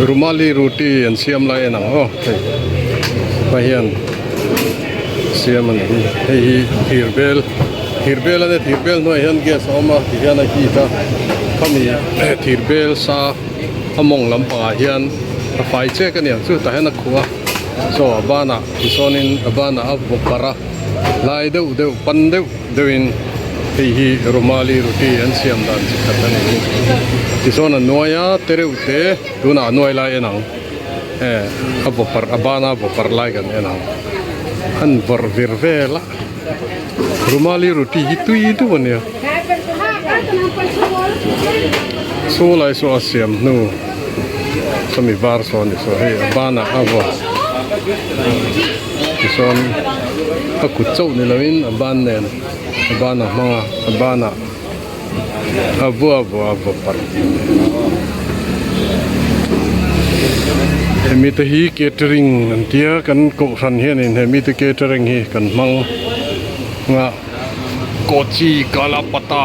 Rumali roti an siam lai en ang aw hei hma hian siam a ni hi hei hi thir bel thir bel a nia thir bel hnuaiah hian gas a awm a ti hian a heat a khami thir bel sa a mawng lampangah hian a fai chek a niang chu tah hian a khuh a saw a banah tisawn in a banah a vaw parh a lai deuh deuh pan deuh deuhin hei hi rumali roti an siam dan chi khat a ni hi tichuan a nuai a te reuh te tunah a nuai lai en ang e a vaw parh a bana a vaw parh lai kan en ang an vawrh vir vel a rumali roti hi tui deuh a nia saw lai saw a siam hnu sawmi var saw a ni saw hei a banah a vaw. Tichuan a kut chauh ni loin a ban nen a ban a hmang a a banah a vua vua a vaw parh hemi te hi catering an tia kan kohhran hianin hemi te catering hi kan hmang a kochi kala pata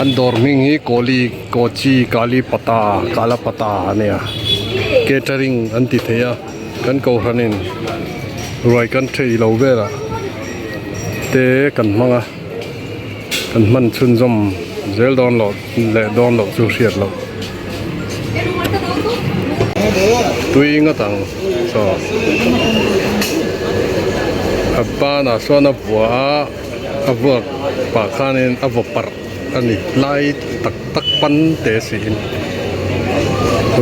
an dawr hming hi kawli kochi kali pata kala pata a nia catering an ti thei a. Kan kohhranin ruai kan thei lo velah te kan hmang a, kan hman chhunzawm zel dawn loh leh dawn loh chu hriat loh. Tui ngawt ang chaw a banah sawn a vuah a, a vuak pah khanin a vaw parh a ni lai tak tak pan te siin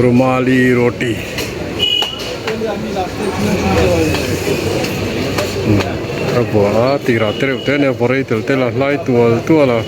rumali roti. A vuah a tirah te reuh te a nia vaw rei tel tel a hlai tual tual a.